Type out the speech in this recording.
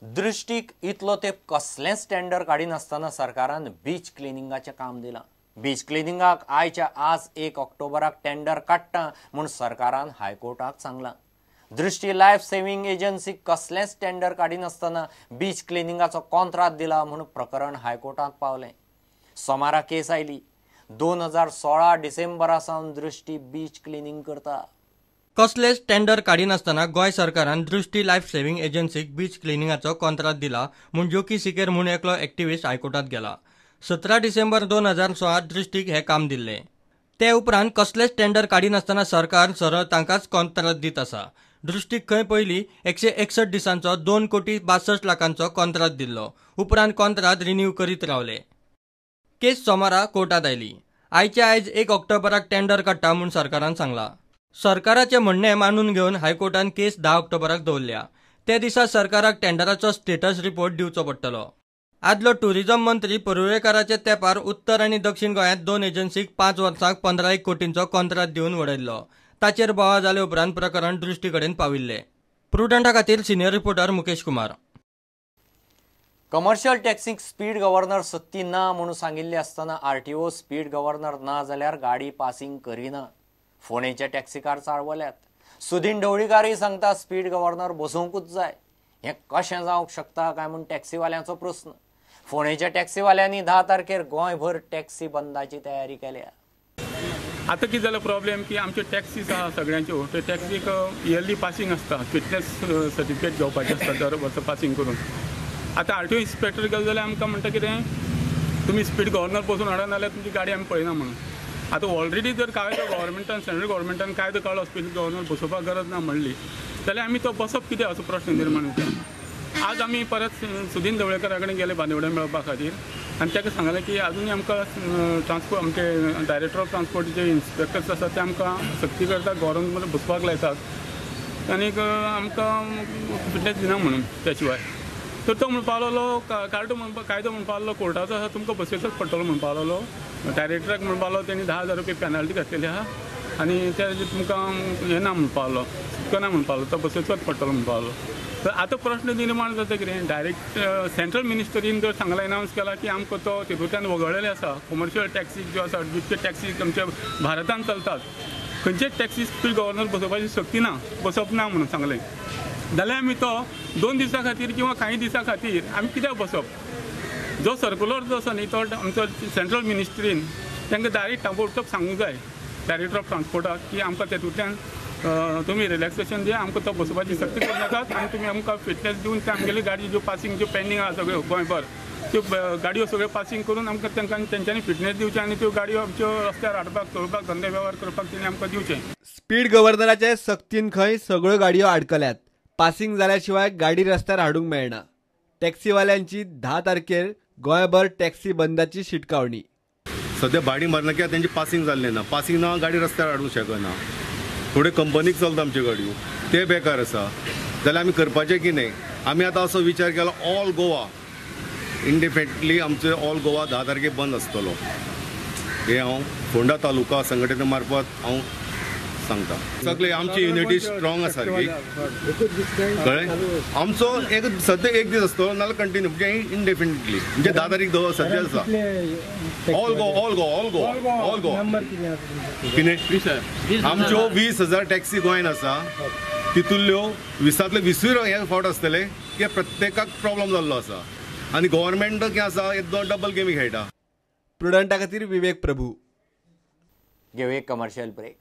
दृश्टीक इतलो तेंप कसलेंच टेंडर काडिनासतना सरकारान बीच क्लिनिंगाचें काम दिलां. बीच क्लिनिंगाक आयच्या आज 1 ऑक्टोबराक टेंडर काडटा म्हूण सरकारान हायकोर्टाक सांगलां. दृश्टी लायफ सेव्हिंग एजन्सी कसलेंच टेंडर काडिनासतना बीच क्लिनिंगाचो कॉन्त्रात दिला म्हूण प्रकरण हायकोर्टांत पावलें. सोमारा केस आयली. 2016 डिसेंबरा सावन दृश्टी बीच क्लिनिंग करता. कसलेच टेंडर काडिनासतना गोंय सरकारान दृश्टी लायफ सेव्हिंग एजन्सीक बीच क्लिनिंगाचो कॉन्त्रात दिला म्हूण जोकी सिकेर म्हूण एकलो एक्टिविस्ट हायकोर्टांत गेला. 17 डिसेंबर 2016 दृश्टीक हें काम दिल्लें. ते उपरांत कसलेच टेंडर काडिनासतना सरकार सरळ तांकांच कॉन्त्रात दीत आसा. दृश्टीक खंय पयलीं 161 दिसांचो 2 कोटी 62 लाखांचो कॉन्त्रात दिल्लो. उपरांत कॉन्त्रात रिन्यू करीत रावले. केस सोमारा कोर्टांत आयली. आयच्या आयज 1 ऑक्टोबराक टेंडर काडटा म्हूण सरकारान सांगलां. सरकाराचें म्हणणें मानून घेवन हायकोर्टान केस 10 ऑक्टोबराक दवरल्या. ते दिसा सरकाराक टेंडराचो स्टेटस रिपोर्ट दिवचो पडटलो. आदलो टुरिझम मंत्री परुळेकाराच्या तेंपार उत्तर आनी दक्षिण गोंयांत 2 एजन्सीक 5 वर्सांक 15 कोटींचो कॉन्त्रात दिवन वडयल्लो. ताचेर बोवाळ जाले उपरांत प्रकरण दृश्टी कडेन पाविल्लें. प्रुडंटा खातीर senior reporter Mukesh Kumar. Commercial टॅक्सीक speed governor सक्ती ना म्हणून सांगिल्लें आसतना आरटीओ स्पीड गव्हर्नर ना जाल्यार गाडी पासिंग करिना. फोंडेचे टॅक्सीकार चाळवल्यात. सुदीन ढवळीकारय सांगता स्पीड गव्हर्नर बसोवंकूच जाय. हें कशें जावंक शकता काय म्हूण टॅक्सीवाल्यांचो प्रस्न. फोंडेच्या टॅक्सीवाल्यांनी 10 तारखेर गोंयभर टॅक्सी बंदाची तयारी केल्या. आतां कितें जालें प्रॉब्लेम की आमच्यो टॅक्सीज आहा सगळ्यांच्यो, त्यो टॅक्सीक इयरली पासिंग आसता, फिटनेस सर्टिफिकेट घेवपाचें आसता दर वर्सा पासिंग करून. आतां आरटीओ इन्स्पेक्टर गेलो जाल्यार आमकां म्हणटा कितें तुमी स्पीड गव्हर्नर बसून हाडा नाजाल्यार तुमची गाडी आमी पळयना म्हणून. आतां ऑलरेडी जर कायदो गव्हर्मेंटान सेंट्रल गव्हर्मेंटान कायदो काडलो स्पीड गव्हर्नर बसोवपाक गरज ना म्हणली जाल्यार आमी तो बसप कितें असो प्रश्न निर्माण जाता. आज आमी परत सुदीन ढवळेकरा कडेन गेले बांदोड्या मेळपा खातीर आनी ताका सांगलें की आजुनूय आमकां ट्रान्सपोर्ट आमचे director of transport J inspectors आसात ते आमकां सक्ती करता गव्हर्नमेंट बसपाक लायतात आनीक आमकां फिटनेस दिना म्हणून. त्या शिवाय तर तो म्हणपाक लागलो कायदो म्हणपाक लागलो कोर्टाचो आसा तुमकां बसयतच पडटलो म्हणपाक लागलो. डायरेक्टराक म्हणपाक लागलो तेणी 10,000 रुपया पेनल्टी घातलेली आहा आनी त्या तुमकां हें ना म्हणपाक लागलो, सुटका ना म्हणपाक लागलो, तो बसयतच पडटलो म्हणपाक लागलो. तर आतां प्रश्न निर्माण जाता कितें डायरेक्ट सेंट्रल मिनिस्टरीन जर सांगला एनावन्स केला की आमकां तो तितूंतल्यान वगळलेले आसा कमर्शियल टॅक्सी ज्यो आसा जितक्यो टॅक्सी आमच्या भारतान चलतात खंयचेच टॅक्सी स्पीड गव्हर्नर बसोवपाची शक्ती ना, बसप ना म्हणून सांगलें जाल्यार आमी तो 2 दिसां खातीर किंवा कांय दिसां खातीर आमी कित्याक बसप. जो सर्कुलर जो आसा न्ही तो आमचो सेंट्रल मिनिस्ट्रीन तांकां डायरेक्ट ताबडतोब सांगूंक जाय डायरेक्टर ऑफ ट्रान्सपोर्टाक की आमकां तेतूंतल्यान तुमी रिलॅक्सेशन दिया, आमकां तो बसोवपाची सक्ती करूं नाकात आनी तुमी आमकां फिटनेस दिवन ते आमगेली गाडी ज्यो पासिंग ज्यो पेंडींग आसा सगळ्यो गोंयभर त्यो गाडयो सगळ्यो पासिंग करून आमकां तांकां तेंच्यांनी फिटनेस दिवचें आनी त्यो गाडयो आमच्यो रस्त्यार हाडपाक चलोवपाक धंदे वेव्हार करपाक तेणी आमकां दिवचें. स्पीड गव्हर्नराचे सक्तीन खंय सगळ्यो गाडयो आडकल्यात. पासिंग जाल्या शिवाय गाडी रस्त्यार हाडूंक मेळना. टॅक्सीवाल्यांची 10 तारखेर गोंयभर टॅक्सी बंदाची शिटकावणी. सद्या भाडी मारना कित्याक तेंची पासिंग जाल्लें ना, पासिंग ना गाडी रस्त्यार हाडूंक शकना. थोडे कंपनीक चलता आमच्यो गाडयो ते बेकार आसा जाल्यार आमी करपाचें कितें. आमी आतां असो विचार केला ऑल गोवा इंडिपेंडंटली आमचो ऑल गोवा 10 तारखेर बंद आसतलो. हें हांव फोंडा तालुका संघटने मार्फत हांव सांगता. सगळे आमची युनिटी स्ट्रॉंग आसा सारकी, कळ्ळें. आमचो एक सद्या एक दीस आसतलो नाल्यार कंटिन्यू म्हणजे इंडिपेंडंटली म्हणजे 10 तारीख सद्या आसा. All Goa all Goa all Goa all Goa कितें आमच्यो 20,000 टॅक्सी गोंयान आसा तितूंतल्यो 20 20 हे फावट आसतले की प्रत्येकाक प्रॉब्लम जाल्लो आसा आनी गव्हर्मेंट कितें आसा एक डबल गेमी खेळटा. प्रुडंटा खातीर विवेक प्रभू. घेवया एक कमर्शियल ब्रेक.